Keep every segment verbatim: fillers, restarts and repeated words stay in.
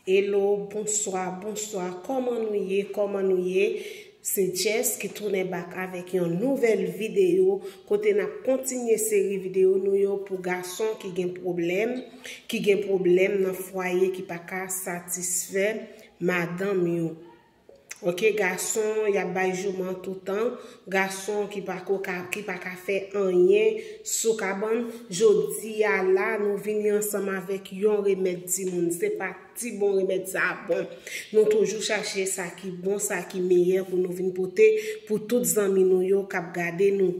Hello, bonswa, bonswa. Kòman nou ye? Kòman nou ye? Se Jess ki tounen back avèk yon nouvèl videyo kote n ap kontinye seri videyo nou yo pou gason ki gen pwoblèm, ki gen pwoblèm nan fwaye, ki pa ka satisfè madanm yo. Ok, gason, y ap bay jouman toutan. Gason ki pa ko ka, ki pa ka fè anyen sou kabann. Jodi a la, nou vini ansanm avèk yon remèd timoun. Se pa ti bon remèd sa bon. Nou toujou chache sa ki bon, sa ki meyè pou nou vin pote pou tout zanmi nou yo k ap gade nou.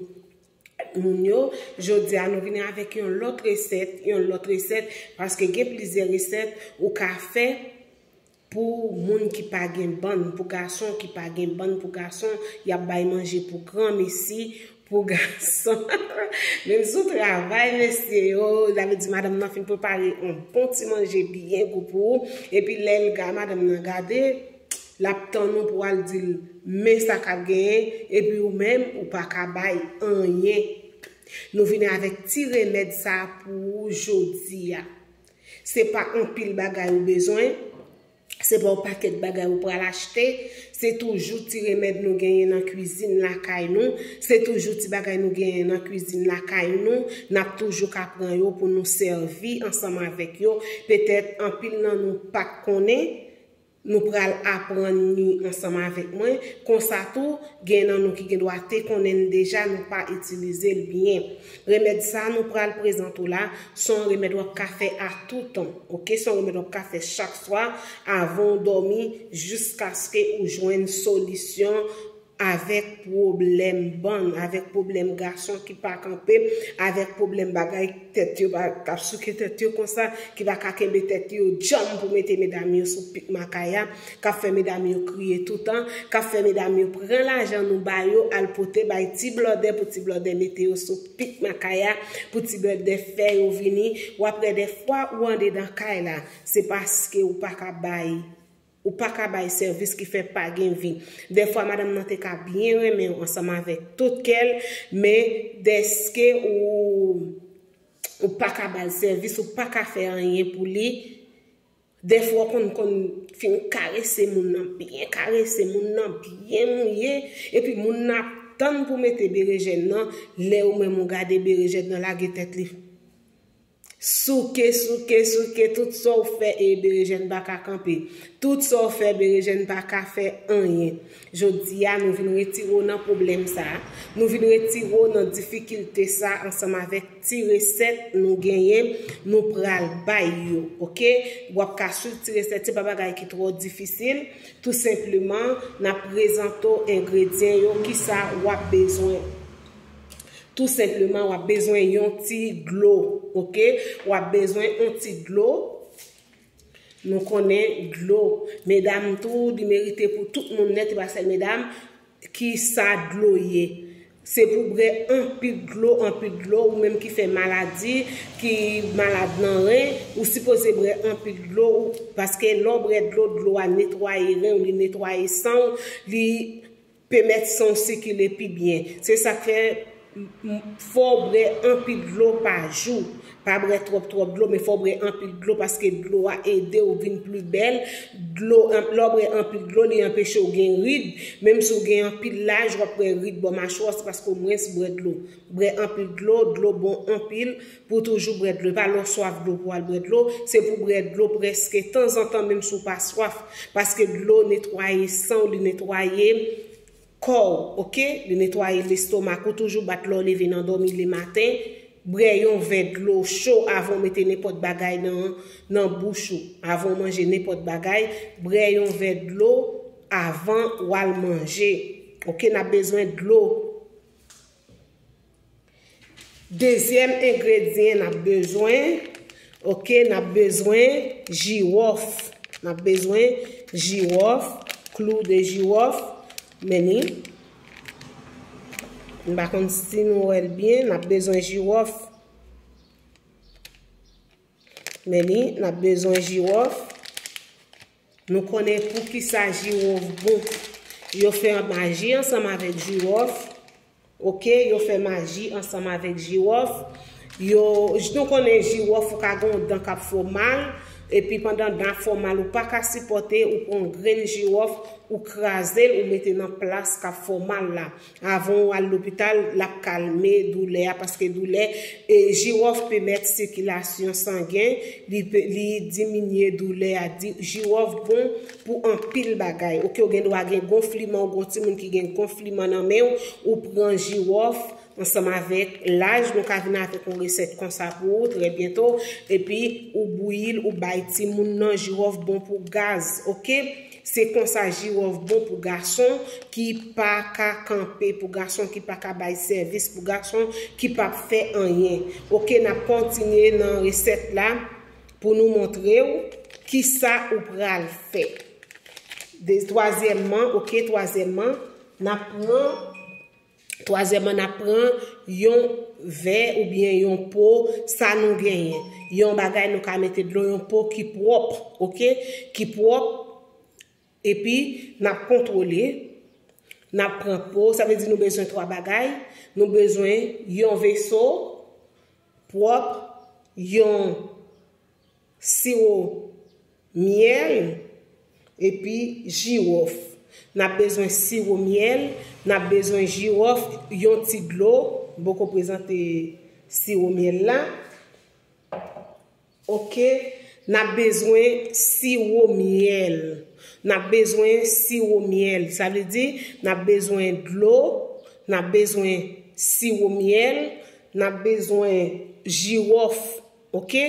Moun yo, jodi a nou vini avèk yon lòt resèt, yon lòt resèt, paske gen plizyè resèt ou ka fè pou moun ki pa gen bann, pou gason ki pa gen bann, pou gason, y ap bay manje pou granmesi, pou gason. Menm sou travay, mesye yo, sa vle di madanm nan fin prepare yon bon ti manje byen gou pou ou, epi lè l ga, madanm nan gade, l ap tann ou pou w al di l, men sa k ap genyen, epi ou menm, ou pa ka bay anyen. Nou vini avèk ti remèd sa pou ou jodi a. Se pa anpil bagay ou bezwen, se pa yon pakèt bagay ou pral achte, se toujou ti remèd nou genyen nan kwizin lakay nou, se toujou ti bagay nou genyen nan kwizin lakay nou, n ap toujou ka pran yo pou nou sèvi ansanm avèk yo. Petèt anpil nan nou pa t konnen, nou pral aprann li ansanm avèk mwen. Konsa tou, gen nan nou ki gen dwa te konnen l deja, nou pa itilize l byen. Remèd sa a nou pral prezante w la, se yon remèd w ap ka fè a tou tan, ok? Se yon remèd w ap ka fè chak swa, avan w dòmi, jiskaske ou jwenn solisyon avèk pwoblèm bann, avèk pwoblèm gason ki pa kanpe, avèk pwoblèm bagay tèt yo pa, k ap souke tèt yo konsa, ki pa ka kenbe tèt yo djanm pou mete medam yo sou pik makaya, k ap fè medam yo kriye toutan, k ap fè medam yo pran lajan nou ba yo, al pote bay ti blòdè pou ti blòdè mete yo sou pik makaya, pou ti blòdè fè yo vini. W ap wè dèfwa ou andedan kay la, se paske ou pa ka bay, ou pa ka bay sèvis ki fè pa gen vi. Dèfwa madanm nan te ka byen renmen w ansanm avèk tout kè l, men dèske ou, ou pa ka ba l sèvis, ou pa ka fè anyen pou li, dèfwa w konn, konn fin karese moun nan, byen karese moun nan, byen mouye, epi moun nan ap tann pou mete berejèn nan, lè ou menm ou gade berejèn nan lage tèt li. Souke, souke, souke, tout sa w fè, e berejèn pa ka kanpe. Tout sa w fè, berejèn pa ka fè anyen. Jodi a, nou vin retire w nan pwoblèm sa a. Nou vin retire w nan difikilte sa a ansanm avèk ti resèt nou genyen, nou pral bay yo, ok? W ap ka swiv ti resèt, se pa bagay ki twò difisil. Tou senpleman, n ap prezante w engredyan yo, kisa w ap bezwen. Tou senpleman, w ap bezwen yon ti dlo, ok? W ap bezwen yon ti dlo. Nou konnen dlo, medam tou, li merite pou tout moun nèt, e pa sèl medam, kisa dlo ye. Se pou bwè anpil dlo, anpil dlo, ou menm ki fè maladi, ki malad nan ren, ou sipoze bwè anpil dlo, ou, paske lè w bwè dlo, dlo a netwaye ren w, li netwaye san w, li pèmèt san w sikile pi byen. Se sa k fè, m, m, fò w bwè anpil dlo pa jou. Pa bwè twòp, twòp dlo, men fò w bwè anpil dlo, paske dlo a ede w vin pli bèl. Dlo, an-, lè w bwè anpil dlo, li anpeche w gen rid. Menm si w gen anpil laj, w ap wè rid bò machwa w, se paske w mwens bwè dlo. Bwè anpil dlo, dlo bon anpil pou toujou bwè dlo. E pa lè w swaf dlo pou w al bwè dlo, se pou w bwè dlo prèske tanzantan, menm si w pa swaf. Paske dlo netwaye san w, li netwaye kò w, ok? Li netwaye lestomak ou, toujou bat lè w leve nan dòmi lematen. Bwè yon vè dlo cho avan w mete nenpòt bagay nan, nan bouch ou. Avan w manje nenpòt bagay, bwè yon vè dlo avan w al manje. Ok, n ap bezwen dlo. Dezyèm engredyan n ap bezwen, ok, n ap bezwen jiwòf. N ap bezwen jiwòf, klou de jiwòf, men li. M pa konn si nou wè l byen, n ap bezwen jiwòf. Men li, n ap bezwen jiwòf. Nou konnen poukisa jiwòf bon. Yo fè maji ansanm avèk jiwòf. Ok, yo fè maji ansanm avèk jiwòf. Yo, nou konnen jiwòf ou ka gen yon dan k ap fè w mal. Epi pandan dan ap fè w mal, ou pa ka sipòte, ou pran yon grenn jiwòf, ou kraze l, ou mete nan plas k ap fè w mal la. Avan w al lopital, l ap kalme doulè a, paske doulè, e, jiwòf pèmèt sikilasyon sangen, li, pe- li diminye doulè a. Di, jiwòf bon pou anpil bagay. Oke, ou gen dwa gen gonfliman, ou gon timoun ki gen gonfliman nan men w, ou pran jiwòf, ansanm avèk laj, nou ka vin avèk yon resèt konsa pou ou trè byento, epi ou bouyi l, ou bay timoun nan. Jiwòf bon pou gaz, oke? Se konsa jiwòf bon pou gason ki pa ka kanpe, pou gason ki pa ka bay sèvis, pou gason ki p ap fè anyen. Oke, n ap kontinye nan resèt la pou nou montre w kisa ou pral fè. De, twazyèmman, oke, twazyèmman, n ap pran Twazyèmman, n ap pran yon vè oubyen yon po, sa nou genyen. Yon bagay nou ka mete dlo, yon po ki pwòp, oke? Ki pwòp, epi n ap kontwole, n ap pran po, sa vle di nou bezwen twa bagay, nou bezwen yon veso pwòp, yon siwo myèl, epi jiwòf. N ap bezwen siwo myèl, n ap bezwen jiwòf, yon ti dlo, m poko prezante siwo myèl la. Oke, n ap bezwen siwo myèl. N ap bezwen siwo myèl. Sa vle di, n ap bezwen dlo, n ap bezwen siwo myèl, n ap bezwen jiwòf. Oke?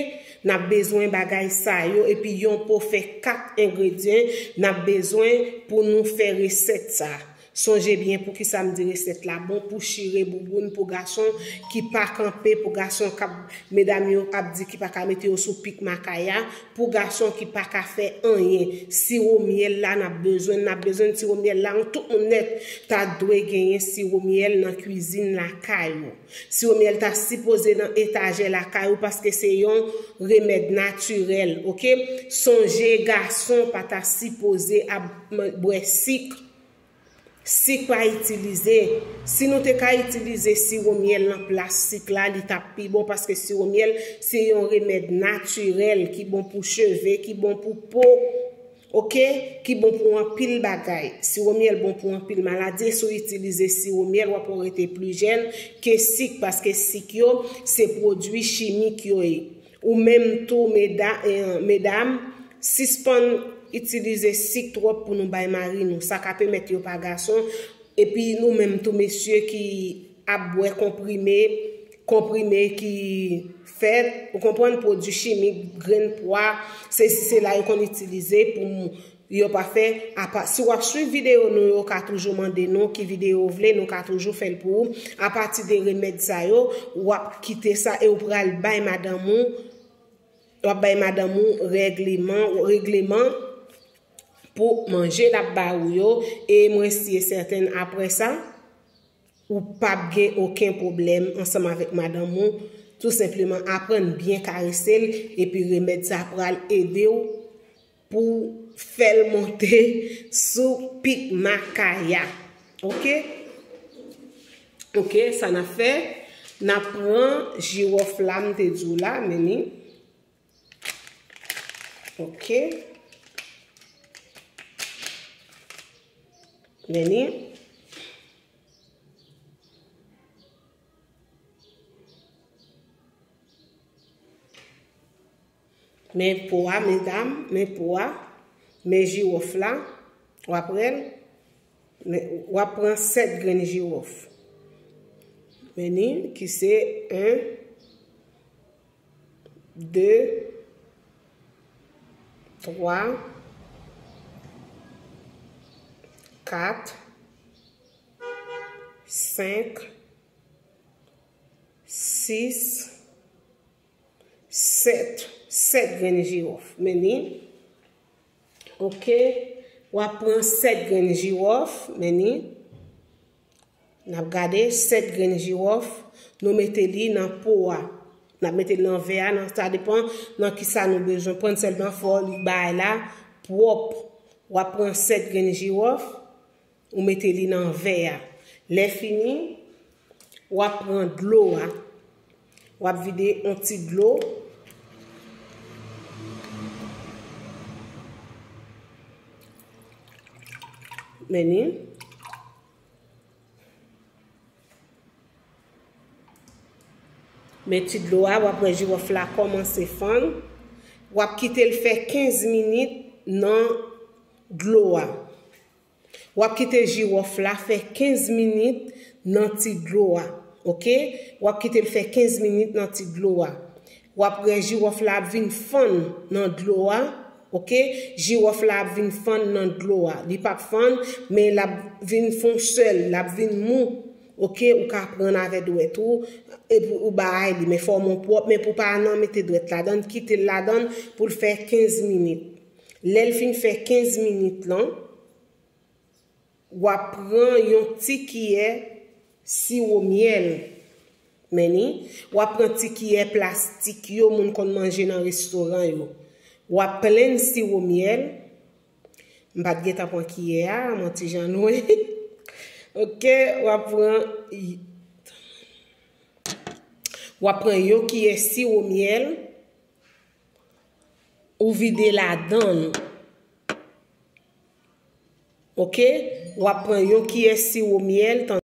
N ap bezwen bagay sa yo, epi yon po fè kat engredyan n ap bezwen pou nou fè resèt sa. Sonje byen poukisa m di resèt la bon pou chire bouboun, pou gason ki pa kanpe, pou gason k ap, medam yo ap di ki pa ka mete yo sou pik makaya, pou gason ki pa ka fè anyen. Siwo myèl la n ap bezwen, n ap bezwen siwo myèl la, tout moun nèt ta dwe genyen siwo myèl nan kwizin lakay ou. Siwo myèl ta sipoze nan etajè lakay ou paske se yon remèd natirèl, oke? Sonje gason pa ta sipoze ap bwè sik. Sik pa itilize. Si nou te ka itilize siwo myèl nan plas sik la, li t ap pi bon paske siwo myèl se yon remèd natirèl ki bon pou cheve, ki bon pou po. Oke, ki bon pou anpil bagay. Siwo myèl bon pou anpil maladi. Si w itilize siwo myèl, w ap rete pli jèn ke sik, paske sik yo, se pwodui chimik yo ye. Ou menm tou, meda- eh, medam, sispann itilize sik twòp pou nou bay mari nou. Sa ka pèmèt yo pa gason. Epi nou menm tou, mesye ki ap bwè konprime, konprime ki fèt, ou konprann, pwodui chimik, grenn pwa, se si se la yo konn itilize pou m- yo pa fè. Apa, si w ap swiv videyo nou, yo ka toujou mande nou ki videyo w vle, nou ka toujou fè l pou ou. Apati de remèd sa yo, w ap kite sa e w pral bay madanm ou, w ap bay madanm ou règleman, regleman pou manje l ap ba ou yo. E mwen si e sèten apre sa, ou p ap gen okenn pwoblèm ansanm avèk madanm ou. Tou senpleman aprann byen karese l, epi remèd sa pral ede w pou fè l monte sou pik makaya. Oke? Oke, sa n ap fè? N ap pran jiwòf la, m te di w la, men ni. Oke. Men ni. Men po a, medam, men po a, men jiwòf la, w ap wè l, men w ap pran sèt grenn jiwòf. Men ni, ki se en, de, twa, kat, senk, sis, sèt, sèt grenn jiwòf. Men ni. Oke. W ap pran sèt grenn jiwòf. Men ni. N ap gade sèt grenn jiwòf. Nou mete li nan po a. N ap mete l nan vè a. Nan, sa depann nan kisa nou bezwen pran. Sèlman fò li bay la pwòp. W ap pran sèt grenn jiwòf. Ou mete li nan vè a. Lè fini, w ap pran dlo a. W ap vide yon ti dlo. Men ni. Men ti dlo a, w ap wè jiwòf la kòmanse fann. W ap kite l fè kenz minit nan dlo a. W ap kite jiwòf la fè kenz minit nan ti dlo a. Oke? W ap kite l fè kenz minit nan ti dlo a. W ap wè jiwòf la ap vin fann nan dlo a. Oke? Jiwòf la ap vin fann nan dlo a. Li p ap fann, men l ap vin fon sèl, l ap vin mou. Oke? Ou ka pran avè dwèt ou, epi ou bay li, men fò w men pwòp, men pou pa nan mete dwèt ladan, kite l ladan pou l fè kenz minit. Lè l fin fè kenz minit lan, w ap pran yon ti kiyè siwo myèl. Men ni, w ap pran ti kiyè plastik yo moun konn manje nan restoran yo. W ap plenn siwo myèl. M pa t gentan pran kiyè a, m yon ti jan lwen. Oke, w ap pran, w ap pran yon kiyè siwo myèl. Ou vide ladan l. Oke? W ap pran yon kiyè siwo myèl,